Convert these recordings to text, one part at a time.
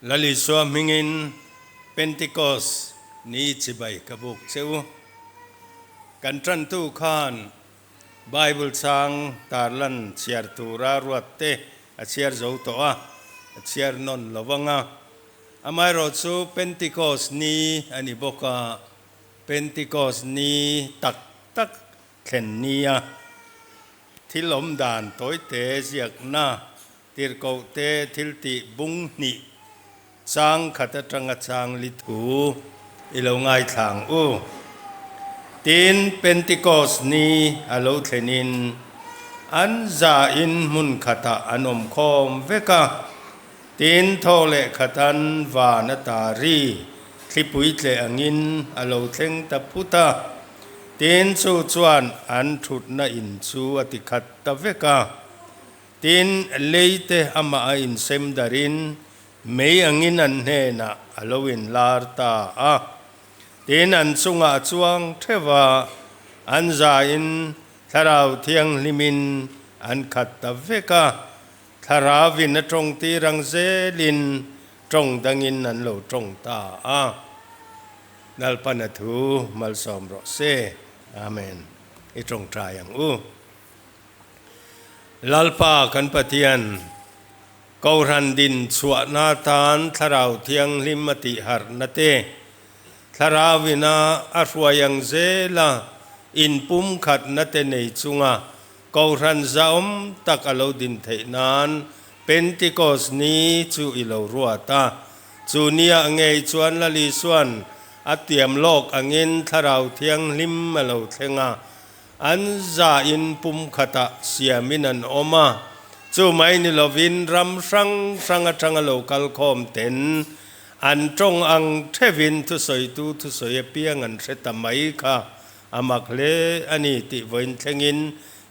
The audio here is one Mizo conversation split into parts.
Lal Isua hmingin Pentecost ni chibai ka buk che u. Kan tantu khan Bible chang tarlan chhiar tura ruat te a chhiar zo tawh a, a chhiar nawn lo vang a. Amaherawhchu Pentecost ni a ni bawk a, Pentecost ni tak tak thlen nia thil awm dan tawite ziakna Tirhkohte thiltih bung hnih chang khat atanga chang li thu i lo ngaithla ang u. Tin, Pentecost ni a lo thlenin an zain hmun khatah an awm khawm vek a. Tin, thaw leh khatan van a ta ri thlipui tleh angin a lo thleng ta phut a. Tin, chu chuan an thutna in chu a ti khat ta vek a. Tin, leite amah a insem darin mei angin an hnenah a lo inlar ta a. Tin, an chungah a chuang theuh a, an zain Thlarau Thianghlimin an khat ta vek a, Thlarauvin a tawng tir ang zelin tawng dangin an lo tawng ta a. Lalpana thu malsawm rawh se. Amen. I tawngtai ang u. Lalpa kan Pathian, Kohhran din chhuahna atan Thlarau Thianghlim a tih harhna te, Thlarau ina a hruai ang zela inpumkhatna te nei chunga Kohhran zahawm tak a lo din theih nan Pentecost ni chu i lo ruat a. Chu nia ngei chuan Lal Isuan a tiam lawk angin Thlarau Thianghlim a lo thleng a, An zain pumkhatah siamin an awm a, chu mai ni lovin ram hrang hrang atanga lo kal khawm ten an tawng ang theuhin thusawitu thusawi apiang an hre ta mai kha a mak hle a ni tih vawiin thlengin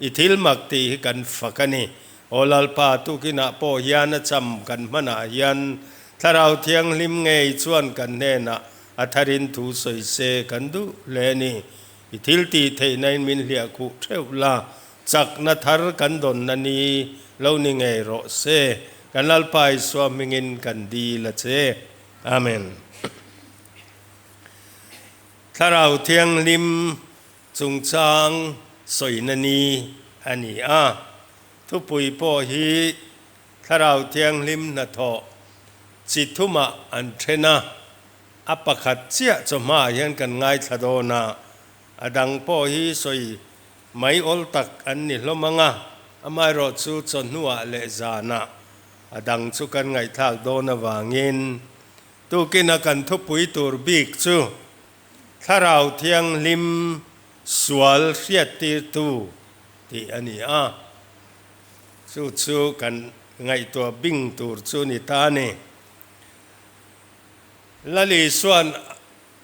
i thil mak tih hi kan fak a ni. Aw Lalpa, tukinah pawh hian a cham kan hmanah hian Thlarau Thianghlim ngei chuan kan hnenah a tharin thu sawi se kan duh hle a ni. I thil tih theihnain min hliah khuh theuh la, chakna thar kan dawnna ni lo ni ngei rawh se. Kan Lalpa Isua hmingin kan dil a che. Amen. Thlarau Thianghlim chungchang sawina ni a ni a, thupui pawh hi Thlarau Thianghlim hnathawh chi thumah an then a. A pakhat chiah chawhmaah hian kan ngaithla dawn a, a dang pawh hi sawi mai awl tak an ni hlawm ang a, amaherawh chu chawhnuah leh zanah a dang chu kan ngaihthlak dawn avangin tukina kan thupui tur bik chu Thlarau Thianghlim sual hriattirtu tih a ni a, chu chu kan ngaihtuah bing tur chu ni ta a ni. Lali chuan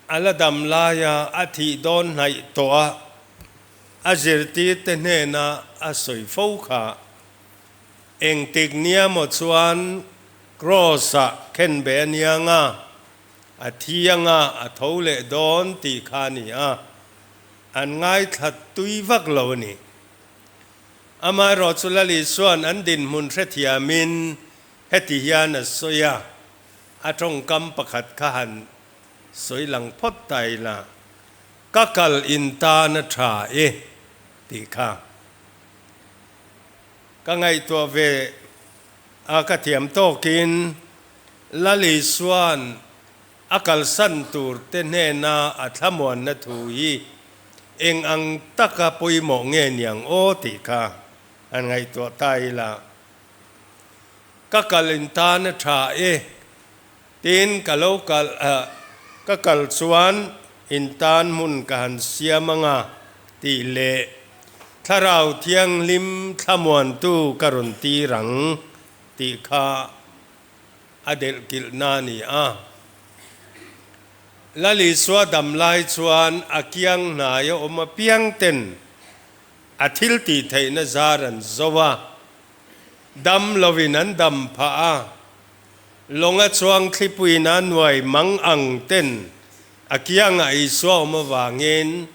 a la dam laia a thih dawn hnaih tawh a, a zirtirte hnena a sawi fo kha. Engtik nia maw chuan Kraws-ah khenbe a niang a, a thi anga a tho leh dawn tih kha a ni a, an ngaithla tui vak lo a ni. Amaherawh chu Lali chuan an dinhmun hrethiamin heti hian a sawi a. A tawngkam pakhat kha han sawi lang phawt ta ila, Ka kal in tan a tha e tih kha ka ngaihtuah ve a, ka thiam tawkin Lal Isua'n a kalsan tur te hnena a thlamuanna thu hi eng ang taka pawimawh nge niang aw tih kha han ngaihtuah ta ila. Ka kal in tan a tha e, tin ka lo kal ka kal chuan in tan hmun ka han siam anga tih leh Thlarau Thianghlim thlamuantu ka rawn tir ang tih kha a delh kilh na a ni a. Lal Isua dam lai chuan a kiang hnai a awm apiang ten a thil tih theihna zar an zo a. Dam lovin an dam phah a, lawnga chuang thlipuiin a nuai mang ang ten a kiangah Isua awm avangin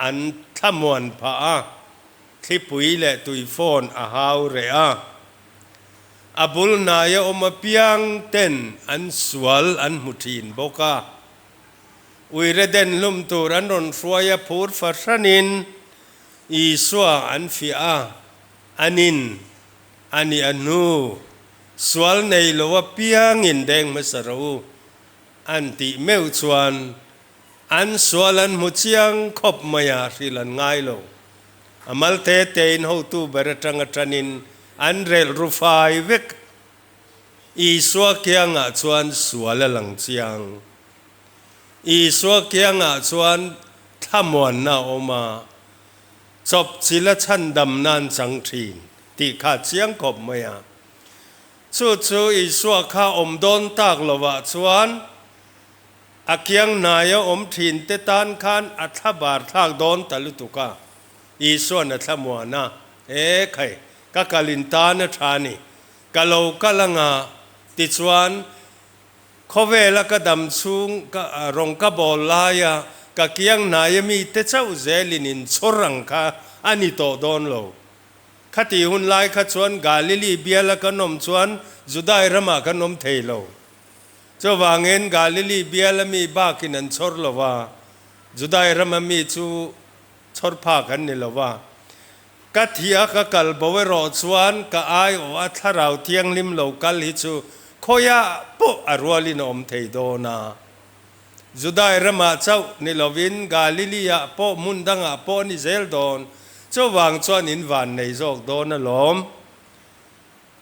an thlamuan phah a, thlipui leh tuifawn a hau reh a. A bul hnaia awm apiang ten an sual an hmu thin bawk a. Uire den hlum tur an rawn hruai a phur fahranin Isua an fiah a, anin a nih a hnu sual nei lo apiangin deng hmasa rawh u an tih meuh chuan an sual an hmu chiang khawp mai a, hrilh an ngai lo. A mal te tein hotu ber atanga tanin an relh ru fai vek. Isua kiangah chuan sual a lang chiang. Isua kiangah chuan thlamuanna a awm a, chawp chila chhandam nan chang thin tih kha chiang khawp mai a. Chu chu Isua kha awm dawn tak lovah chuan A kiang hnaia awm thin te tan khan a thla bar thlak dawn ta lutuk a, Isua'n a thla muan a, E khai, ka kal in tan a tha ni, ka lo kal anga, tichuan khawvela ka dam chhung ka rawng ka bawl laia ka kiang hnaia mi te chauh zelin in chhawr ang kha a ni tawh dawn lo. Khati hun lai kha chuan Galili biala kan awm chuan Judai ramah kan awm thei lo. Chuvangin Galili biala mi bakin an chhawr lo va, Judai rama mi chu chhawr phak an ni lo va. Ka thih a ka kal bo erawh chuan ka aiawh a Thlarau Thianghlim lo kal hi chu khawiah pawh a rualin a awm thei dawn a. Judai ramah chauh ni lovin Galili-ah pawh hmun dangah pawh a ni zel dawn. Chuvang chuan in van nei zawk dawn alawm.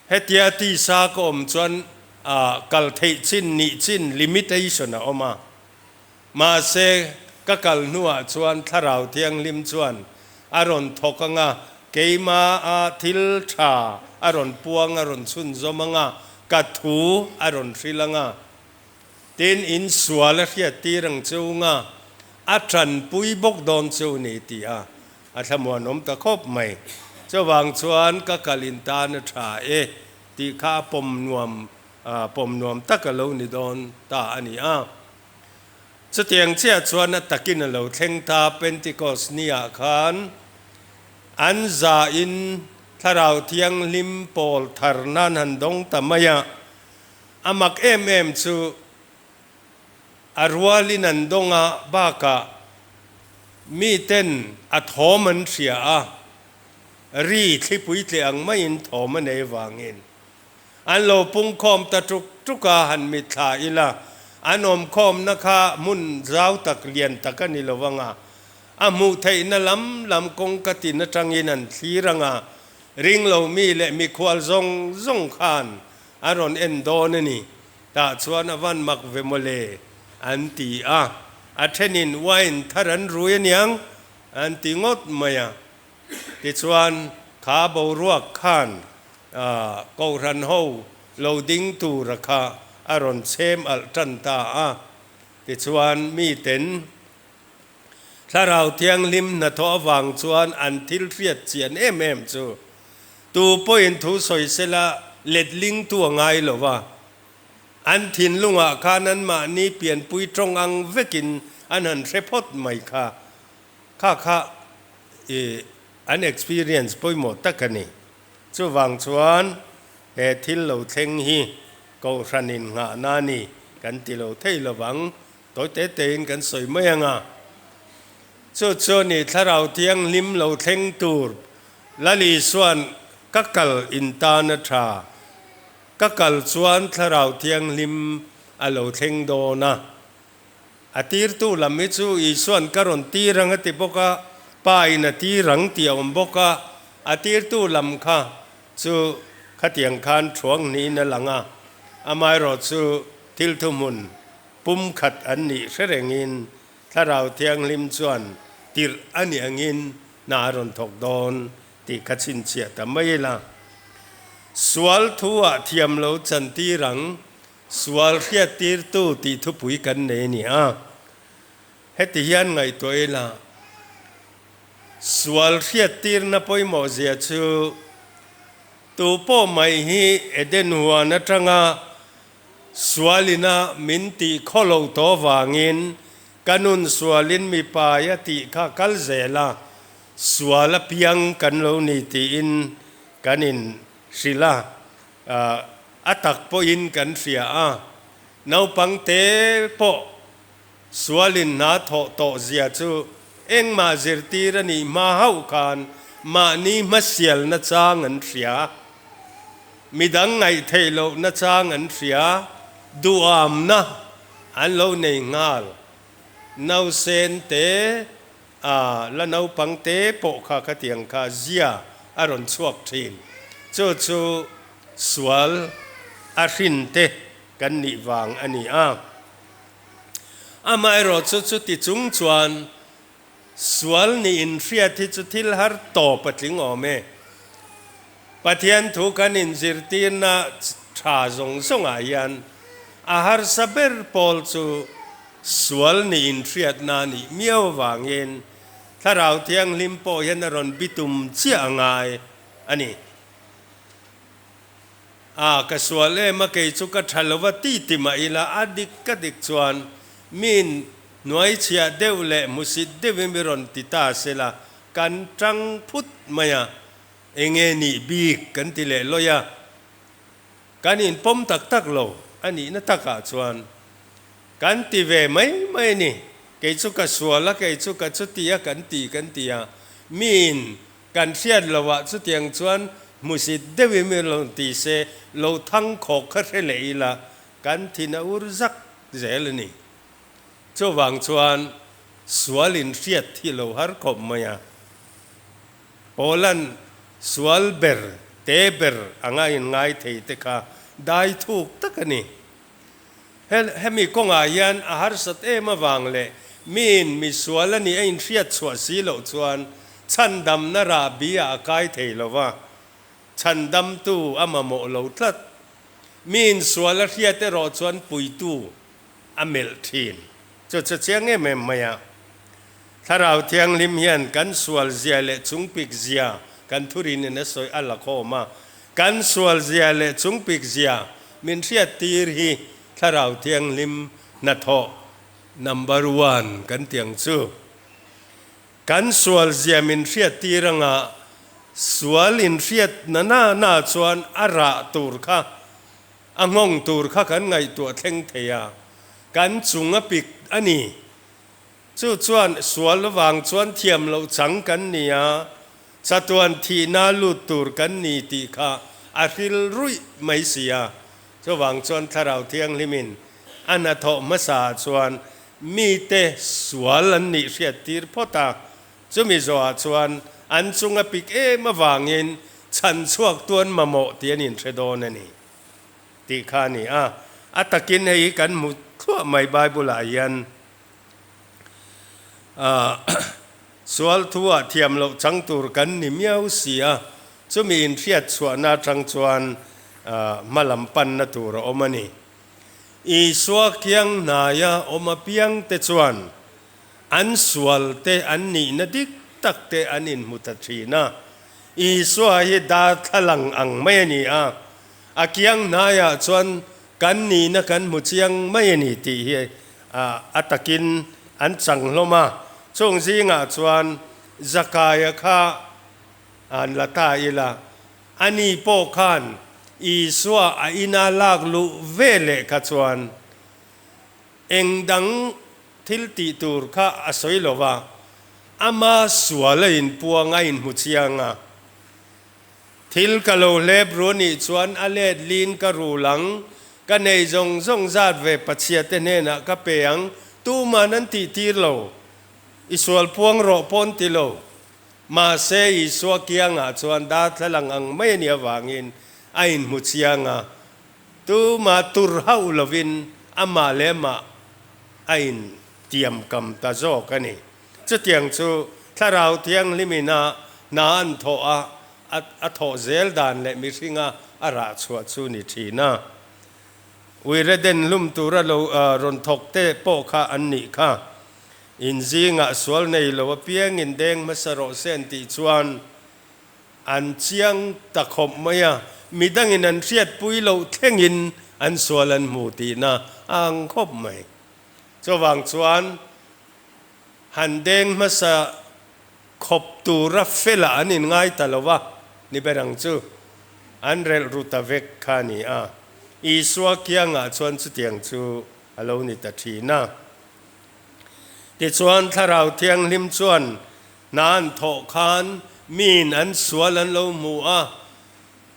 Hetia tisa ka awm chuan kal theih chin nih chin limitation a awm a. Mahse, ka kal hnuah chuan Thlarau Thianghlim chuan a rawn thawk ang a, keimaha thil tha a rawn puang a rawn chhunzawm ang a, ka thu a rawn hrilh ang a. Tin, in sual a hriattir ang chung a, a tanpui bawk dawn chu ni tih a A thlamuanawm ta khawp mai. Chuvang chuan ka kal in tan a tha e tih kha a pawm nuam pawm nuam tak a lo ni dawn ta a ni a. Chutiang chiah chuan a takin a lo thleng ta Pentecost ni ah khan an za in Thlarau Thianghlim pawl thar nan han dawng ta mai a. A mak em em chu A rualin an dawng a, bakah miten a thawm an hria a, ri thlipui tleh ang maiin thawm a nei vangin an lo pungkhawm ta tuk tuk a, han mitthla ila an awmkhawmna kha hmun zau tak lian tak a ni lo ang a, a hmuh theihna lam lam kawngka tin atangin an thlir ang a, ringlo mi leh mikhual zawng zawng khan a rawn en dawn a ni. Tah chuan a van mak ve mawle, an ti a. A thenin wine thar an rui aniang, an ti ngawt mai a. Tichuan, kha boruak khan Kohhran ho lo ding tura kha a rawn chhem alh tan ta a. Tichuan, miten Thlarau Thianghlim hnathawh avang chuan an thil hriat chian em em chu tu pawhin thu sawi sela letlingtu a ngai lo va, an thinlungah khan anmahni pianpui tawng ang vekin an han hre phawt mai kha. Kha kha i an experience pawimawh tak a ni. Chuvang chuan he thil lo thleng hi Kohhran innghahna a ni kan ti lo thei lovang. Tawi te tein kan sawi mai ang a, chu chu ni Thlarau Thianghlim lo thleng tur Lal Isua'n ka kal in tan a tha, ka kal chuan Thlarau Thianghlim a lo thleng dawn a. A tirtu lam hi chu Isua'n ka rawn tir ang a ti bawk a, Pa in a tir ang tih a awm bawk a, a tirtu lam kha chu khatiang khan thuang hnihin a lang a, amaherawh chu thil thuhmun Pumkhat an nih hre rengin Thlarau Thianghlim chuan tirh a nih angin hna a rawn thawk dawn tih kha chhinchhiah ta mai ila. Sual thu-ah thiam lo chantir ang, sual hriattirtu tih thupui kan nei a ni a. Heti hian ngaihtuah ila, sual hriattirna pawimawh zia chu tu pawh mai hi Eden huan atanga Sualina min tih khaw lo tawh vangin ka nun sualin mipai a tih kha kal zel a, sual a piang kan lo ni tiin kan in hrilh a. A tak pawhin kan hria a, naupang te pawh sualin hna thawh tawh zia chu engmah zirtir a nih hma hauh khan mahni hmasial nachang an hria, midang ngaih theih loh nachang an hria, duhamna an lo nei nghal. Nausen te A la naupang te pawh kha khatiang kha zia a rawn chhuak thin. Chu chu sual a hrin te kan nih vang a ni a. Amaherawh chu chuti chung chuan sual nih inhriat hi chu thil har tawp a tling awm e. Pathian thu kan inzirtirna tha zawng zawngah hian a harsa ber pawl chu Sual nih inhriatna nih miau avangin Thlarau Thianghlim pawh hian a rawn bitum chiah a ngai a ni. A, ka sual em a, kei chu ka tha lo va ti ti mah ila, a dik ka dik chuan miin hnuaichhiah deuh leh hmusit deuhin mi rawn ti ta se la, kan tang phut mai a, enge nih bik kan ti leh lawi a. Kan inpawm tak tak lo a nihna takah chuan kan ti ve mai mai a ni. Kei chu ka sual a, kei chu ka chuti a kan ti kan ti a, miin kan hriat loh ah chutiang chuan hmusit deuhin mi rawn ti se, lo thang khawk kha hre leh ila kan thin a ur zak zel a ni. Chuvang chuan sual inhriat hi lo har khawp mai a. Poland sual ber te ber anga inngai thei te kha dai thuk tak a ni. Hemi kawngah hian a harsat em avang leh miin mi sual a nih a inhriat chhuah si loh chuan chhandamna rahbi ah a kai thei lo va, chhandamtu a mamawh lo tlat. Miin sual a hriat erawh chuan puitu a melh thin. Chu chu chiang em em mai a. Thlarau Thianghlim hian kan sual zia leh chungpik zia kan thurinin a sawi a la khawm a. Kan sual zia leh chungpik zia min hriat tir hi Thlarau Thianghlim hnathawh number one kan ti ang chu. Kan sual zia min hriat tir anga sual inhriat na na na chuan a rah tur kha A nghawng tur kha kan ngaihtuah thleng thei a, kan chung a pik a ni. Chu chuan sual avang chuan thiam loh chang kan ni a, chatuan thihna lut tur kan ni tih kha a hril ruih mai si a. Chuvang chuan Thlarau Thianghlimin a hnathawh hmasa ah chuan mite sual an nih hriat tir phawt a, Chumi zawhah chuan an chung a pik em avangin chhan chhuak tuan mamawh tih an inhre dawn a ni tih kha a ni a. A takin hei hi kan hmu thluah mai Bible-ah hian sual thu-ah thiam loh chang tur kan ni miau si a, chumi inhriat chhuahna atang chuan hma lam panna tur a awm a ni. Isua kiang hnaia awm apiangte chuan An sual te, an nihna dik tak te an inhmu ta thin a. Isua hi darthlalang ang mai a ni a, a kiang hnaiah chuan kan nihna kan hmu chiang mai a ni tih hi a takin an chang hlawm a. Chung zingah chuan Zakaia kha an la ta ila, ani pawh khan Isua a ina lak luh ve leh kha chuan Eng dang thil tih tur kha a sawi lo va, ama sual a inpuang a inhmu chiang a. Thil ka lo hlep ru anih chuan a let lin ka rul ang, ka nei zawng zawng zat ve pachhia te hnenah ka pe ang, tuman an tih tir lo. I sual puang rawh pawn ti lo. Mahse Isua kiangah chuan darthlalang ang mai anih avangin a inhmu chiang a, Tumah tur hauh lovin amah leh amah a intiam kam ta zawk a ni. Chutiang chu Thlarau Thianghlimin a hna an thawh a, a thawh zel dan leh mihringa a rah chhuah chu ni thin a. Uire den hlum tura lo rawn thawk te pawh kha an nih kha. In zingah sual nei lo apiangin deng hmasa rawh se an tih chuan An chiang ta khawp mai a, midangin an hriatpui loh thlengin an sual an hmu tihna a ang khawp mai. Chuvang chuan han deng hmasa khawp tura felah an inngai ta lo a ni ber ang chu. an relh ru ta vek kha a ni a. Isua kiangah chuan chutiang chu a lo ni ta thin a. Tichuan Thlarau Thianghlim chuan hna an thawh khan miin an sual an lo hmu a,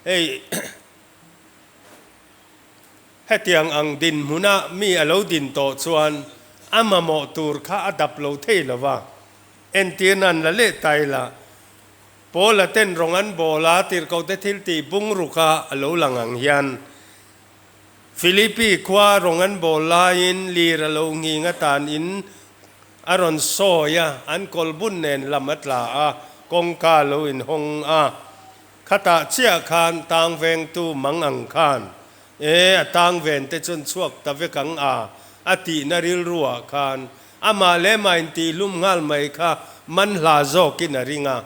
hei hetiang ang dinhmuna mi a lo din tawh chuan a mamawh tur kha a dap lo thei lo va, entirna an la leh ta ila Paula ten rawng an bawl a, tirhkohte thil tih bungruk a a lo lang ang hian Philippi khua rawng an bawl laiin lir a lo nghing atan in a rawn sawi a, an kawlbun nen lam a tla a, kawngka a lo inhawng a. Khatah chiah khan tang vengtu mang ang khan, E, a tang ven te chuan chhuak ta vek ang a, a tihna rilruah khan amah leh mah intihlum nghal mai kha man hla zawkin a ring a.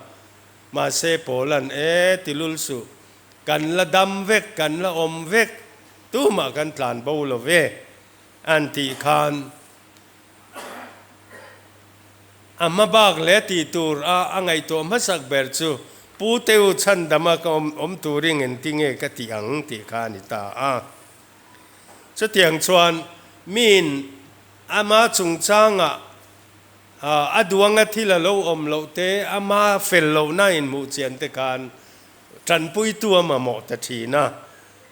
Mahse Paula'n, E, tilul suh, kan la dam vek, kan la awm vek, tumah kan tlan bo lo ve, an tih khan a hma bak leh tih tur a a ngaihtuah hmasak ber chu Pu Teu chhandama ka awm awm turin engtinge ka tih ang tih kha a ni ta a. Chutiang chuan miin ama chungchangah a duanga thil a lo awm loh te, ama fel lohna inhmuh chian te khan tanpuitu a mamawh ta thin a,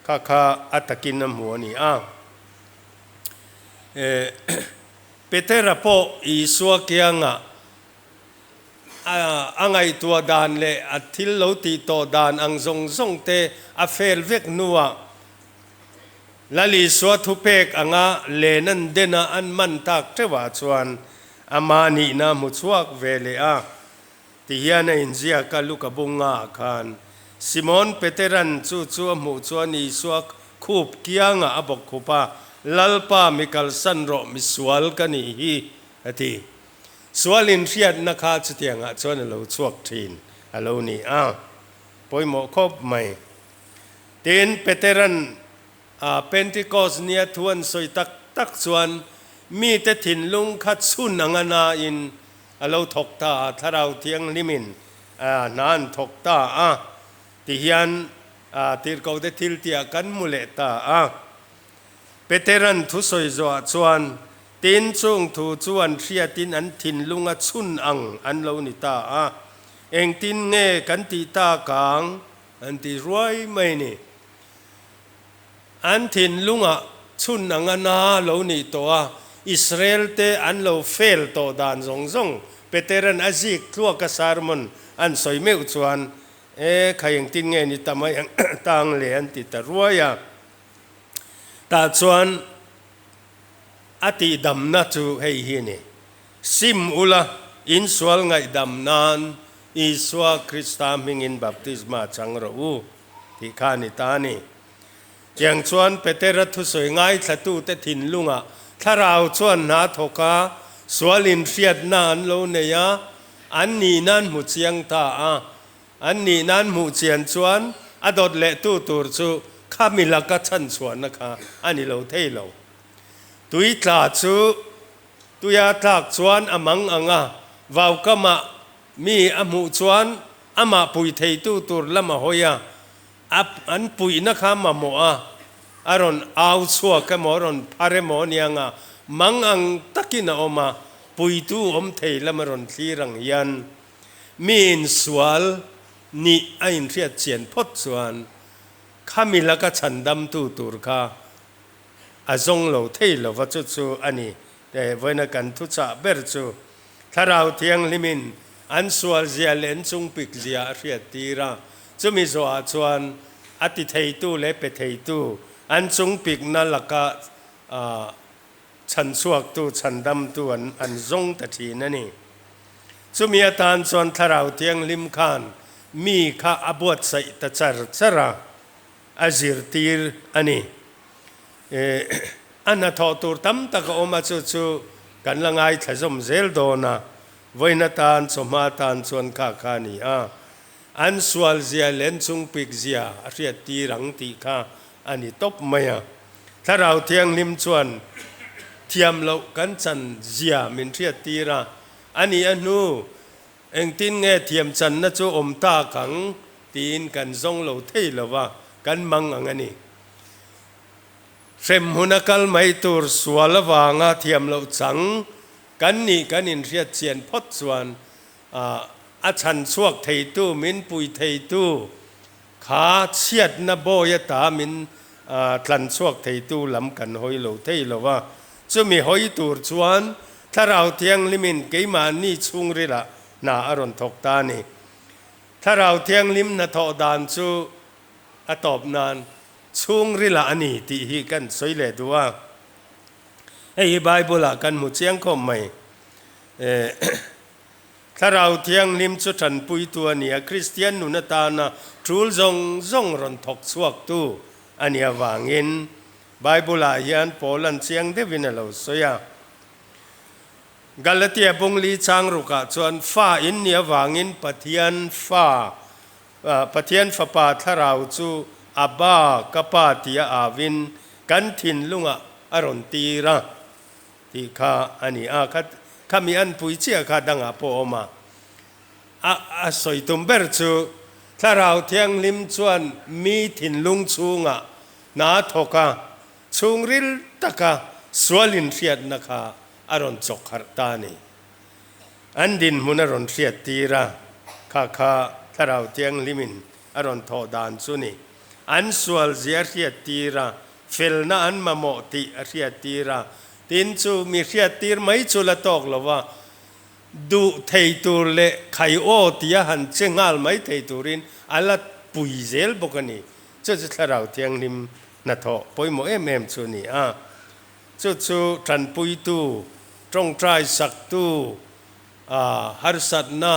kha kha a takin a hmu a ni a. Petera pawh Isua kiangah a ngaihtuah dan leh a thil lo tih tawh dan ang zawng zawng te a fel vek hnuah Lal Isua thupek anga len an den a an man tak teuhah chuan ama nihna hmu chhuak ve leh a. Tihian a inziak a Luka bunga ah khan Simon Peteran chu chu a hmuh chuan Isua khup kiangah a bawk khup a, Lalpa mi kalsan rawh mi sual ka nih hi a ti. Sual inhriatna kha chutiangah chuan a lo chhuak thin a lo ni a, pawimawh khawp mai. Tin, Peteran a Pentecost nia thu an sawi tak tak chuan mite thinlung kha chhun anga nain a lo thawk ta a, Thlarau Thianghlimin hna an thawk ta a, tihian tirhkohte thil tihah kan hmu leh ta a. Peteran thusawi zawhah chuan, Tin, chung thu chu an hriatin an thinlunga chhun ang an lo ni ta a, engtin nge kan tih tak ang? An ti ruai mai ni. An thinlungah chhun anga na lo nih tawh a, Israel te an lo fail tawh dan zawng zawng Peteran a zik tluaka sermon an sawi meuh chuan, E, kha engtin nge ni ta mai ang tang le an ti ta ruai a. Tah chuan a tihdamna chu hei hi a ni, Sim ula, insual ngaihdam nan Isua Krista hmingin baptisma chang rawh u, tih kha a ni ta a ni. Tiang chuan Petera thusawi ngaithlatute thinlungah thlarau chuan hna thawk a, sual inhriatna an lo nei a, an nihna an hmu chiang ta a. An nihna an hmuh chian chuan a dawt lehtu tur chu kha mi laka chhanchhuahna kha a ni lo thei lo. Tui tla chu tuia tlak chuan a mang ang a, vaukamah Mi a hmuh chuan amah pui theitu tur lam a hawi a, a an puihna kha mamawh a, a rawn au chhuak emaw a rawn phar emaw aniang a, mang ang takin a awm a, puitu awm thei lam a rawn thlir ang hian mi insual nih a inhriat chian phawt chuan khami laka chhandamtu tur kha a zawng lo thei lo va, chu chu a ni. Vawiina kan thuchah ber chu Thlarau Thianghlimin an sual zia leh an chungpik zia a hriat tir a, chumi zawhah chuan a ti theitu leh pe theitu an chungpikna laka chhanchhuaktu, chhandamtu an an zawng ta thin a ni. Chumi atan chuan Thlarau Thianghlim khan mi kha a buatsaih ta char char a. A zirtir a ni. A hnathawh tur tam tak a awm a, chu chu kan la ngaithla zawm zel dawn a, vawiin atan chawhma atan chuan kha kha a ni a, an sual zia leh an chungpik zia a hriat tir ang tih kha a ni tawp mai a. Thlarau Thianghlim chuan thiam loh kan chan zia min hriat tir a, a nih a hnu Engtin nge thiamchanna chu awm tak ang tiin kan zawng lo thei lo va, kan mang ang a ni. Hrem huna kal mai tur sual avanga thiam loh chang kan nih kan inhriat chian phawt chuan a chhan chhuak theitu, min pui theitu kha chhiatna bawi ata min tlan chhuak theitu lam kan hawi lo thei lo a. Chumi hawi tur chuan Thlarau Thianghlimin keimahni chhungrilah hna a rawn thawk ta a ni. Thlarau Thianghlim hnathawh dan chu a tawp nan chhungrilah a ni tih hi kan sawi leh duh a. Hei hi Bible-ah kan hmu chiang khawp mai. Thlarau Thianghlim chu tanpuitu a ni a, Kristian nun atana tul zawng zawng rawn thawk chhuaktu a nih avangin Bible-ah hian Paula'n chiang deuhin a lo sawi a. Galatia bungli chang rukah chuan fa in nih avangin Pathian fa, Pathian Fapa Thlarau chu Abba, ka Pa tia avin kan thinlungah a rawn tir a tih kha a ni a. Khami an pui chiah kha dangah pawh a awm a. A sawi tum ber chu Thlarau Thianghlim chuan mi thinlung chhungah hna thawk a, chhungril taka sual inhriatna kha a rawn chawk harh ta a ni. An dinhmun a rawn hriat tir a, kha kha Thlarau Thianghlimin a rawn thawh dan chu ni. An sual zia hriat tir a, felna an mamawh tih a hriat tir a, tin chu mi hriat tir mai chu la tawk lo va, duh thei tur leh khai aw tia han che nghal mai thei turin a la pui zel bawk a ni. Chu chu Thlarau Thianghlim hnathawh pawimawh em em chu a ni a. Chu chu tanpuitu, tawngtai saktu, harsatna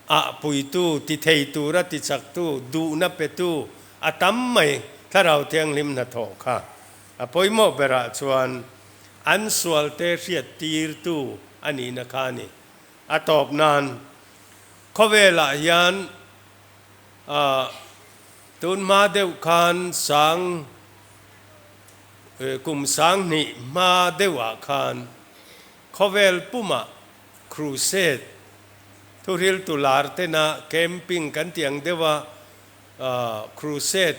ah puitu, ti thei tura ti chaktu, duhna petu a tam mai Thlarau Thianghlim hnathawh kha. A pawimawh berah chuan an sualte hriat tirtu a nihna kha a ni. A tawp nan khawvelah hian tun hma deuh khan sang Kum 2000 hma deuhah khan khawvel pumah crusade thuhriltu lar tena camping kan tih ang deuha crusade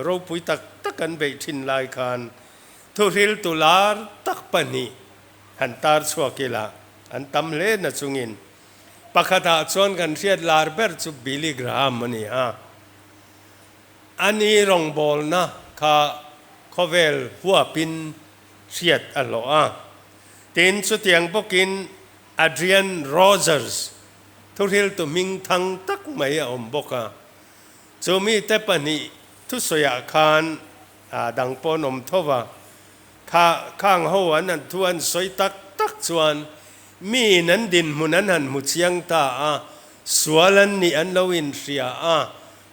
ropui tak tak an beih thin lai khan thuhriltu lar tak pahnih han tar chhuak ila an tam hle na chungin pakhatah chuan kan hriat lar ber chu Billy Graham a ni a. A ni rawngbawlna kha khawvel huapin hriat a hlawh a. Tin, chutiang bawkin Adrian Rogers thuhriltu hming thang tak mai a awm bawk a. Chu mite pahnih thusawiah khan a dang pawh an awm tho va. Kha khang ho an han thu an sawi tak tak chuan miin an dinhmun an han hmu chiang ta a, sual an nih an lo inhria a.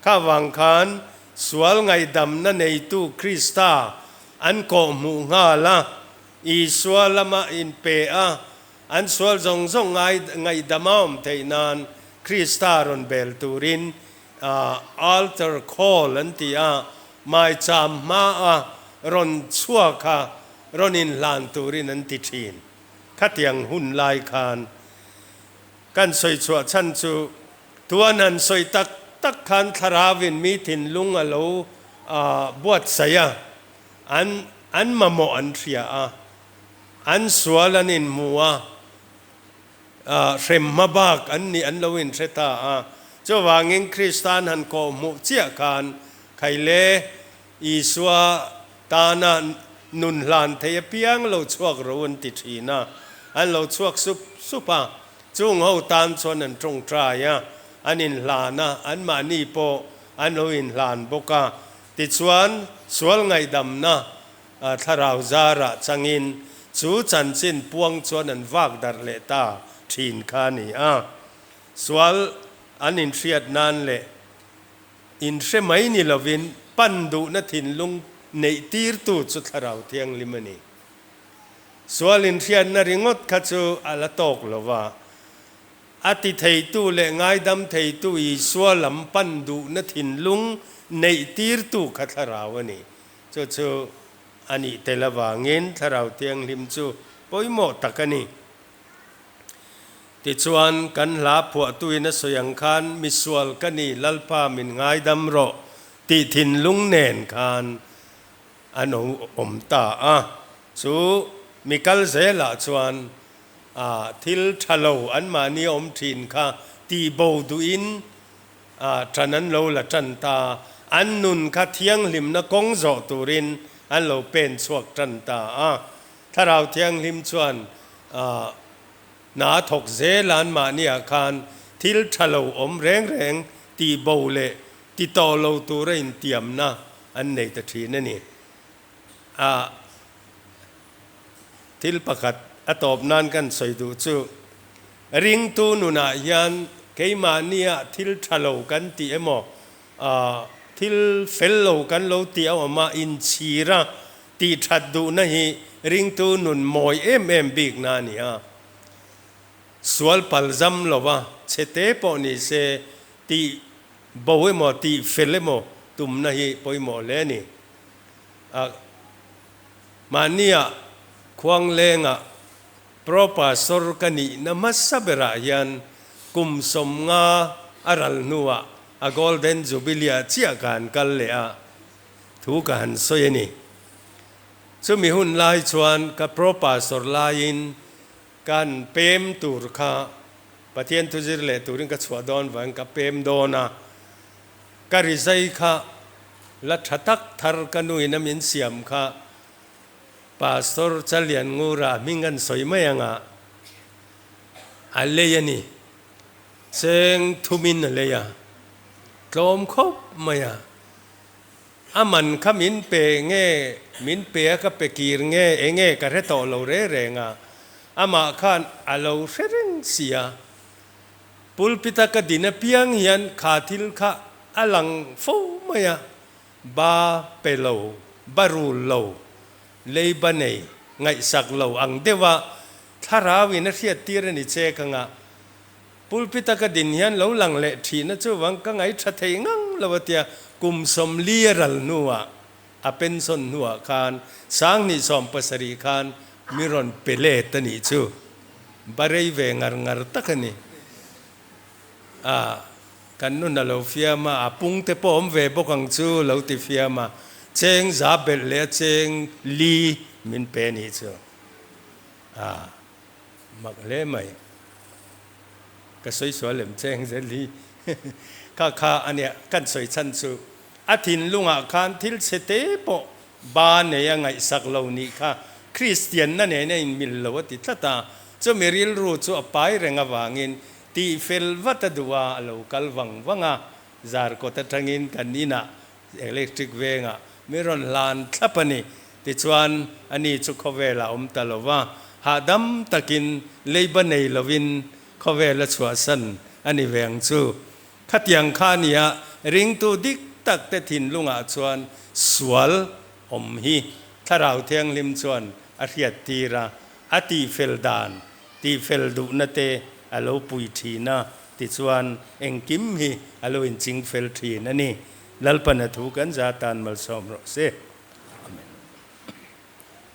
Kha vang khan sual ngaihdamna neitu Krista an kawhhmuh nghal a, Isua lama inpe a, an sual zawng zawng ngaihdam a awm theih nan Krista rawn bel turin altar call an ti a, maicham hmaa rawn chhuak a rawn inhlan turin an ti thin. Khatiang hun lai khan kan sawi chhuah chhan chu Tuan han sawi tak tak khan thlarauin mi thinlung a lo buatsaih a, an an mamawh an hria a, an sual an inhmu a, hrem hma bak an nih an lo inhre ta a. Chuvangin Kristan han kawhhmuh chiah khan Khaile Isua tana nun hlan thei apiang lo chhuak ro an ti thin a, an lo chhuak sup sup a. Chung ho tan chuan an tawngtai a, an inhlan a, anmahni pawh an lo inhlan bawk a. Tichuan, sual ngaihdamna thlarau zarah changin chu chanchin puang chuan an vak darh leh ta thin kha a ni a. Sual an inhriat nan leh inhre mai ni lovin pan duhna thinlung neih tirtu chu thlarau thianghlim a ni. Sual inhriatna ringawt kha chu a la tawk lo va, a ti theitu leh ngaidam theitu Isua lam pan duhna thinlung neih tirtu kha thlarau a ni. Chu chu a nih tel avangin Thlarau Thianghlim chu pawimawh tak a ni. Tichuan, kan hla phuahtuin a sawi ang khan, Misual ka ni, Lalpa min ngaidam rawh. tih thinlung nen khan an awm ta a. Chu mi kal zelah chuan thil tha lo anmahni awm thin kha tihbo duhin ṭan an lo la ṭan ta. An nun kha thianghlimna kawng zawh turin an lo pen chhuak ṭan ta a. Thlarau Thianghlim chuan hna a thawk zel a, anmahniah khan thil tha lo awm reng reng tihbo leh ti tawh lo tura intiamna an nei ta thin a ni. A thil pakhat a tawp nan kan sawi duh chu, ringtu nunah hian keimahnia thil tha lo kan tih emaw, thil fel lo kan lo tih a awm a, inchhir a, Tih that duhna hi ringtu nun mawi em em bikna a ni a. Sual pal zam lova chhe te pawh ni se tih bo emaw tih fel emaw tumna hi pawimawh hle a ni. A Mahnia Khuanglengah Pro Pastor ka nihna hmasa berah hian kum 50 a ral hnuah a Golden Jubilee-ah chiah ka han kal leh a. Thu ka han sawi a ni. Chumi hun lai chuan ka pro pastor laiin kan pem tur kha Pathian thu zir leh turin ka chhuah dawn vangin ka pem dawn a. Ka rizai kha la tha tak thar ka nuin a min siam kha Pastor Chalian Ngura hming an sawi mai anga a lei a ni. Cheng thumin a lei a, tlawm khawp mai a. A man kha min pe nge, min pe a ka pe kir nge, enge ka hre tawh lo re reng a, amah khan a lo hre reng si a. Pulpit a ka din apiang hian kha thil kha a lang fo mai a, ba pe lo, ba rul lo, leiba nei, ngaihsak lo ang deuh a thlarau in a hriat tir a ni che ka ngah. Pulpit a ka din hian lo lang leh thihna chuvang ka ngaihṭha thei ngang lo a tia, kum 40 a ral hnuah, a pension hnuah khan 2017 khan mi rawn pe let a nih chu. Ba rei ve ngar ngar tak a ni. A, kan nun a lo fiam a, a pung te pawh awm ve bawk ang chu lo ti fiam a, cheng za belh leh a cheng li min pe a nih chu. A. Mak hle mai. Ka sawi sual lem cheng zel hi. Kha kha a nia kan sawi chhan chu. A thinlungah khan thil chhe te pawh ba nei a ngaihsak lo nih kha Kristianna nen a inmil lo a ti tlat a. Chumi rilru chu a pai reng avangin tih fel vat a duh a, a lo kal vang vang a. Zarkawt atangin kan inah Electric vengah mi rawn hlan thlap a ni. Tichuan, ani chu khawvelah awm ta lo va, hahdam takin leiba nei lovin khawvel a chhuahsan a ni ve ang chu. Khatiang kha nia ringtu dik tak te thinlungah chuan sual awm hi Thlarau Thianghlim chuan a hriattir a, a tihfel dan, tihfel duhna te a lo pui thin a, tichuan engkim hi a lo inchingfel thin a ni. Lalpana thu kan za tan malsawm rawh se.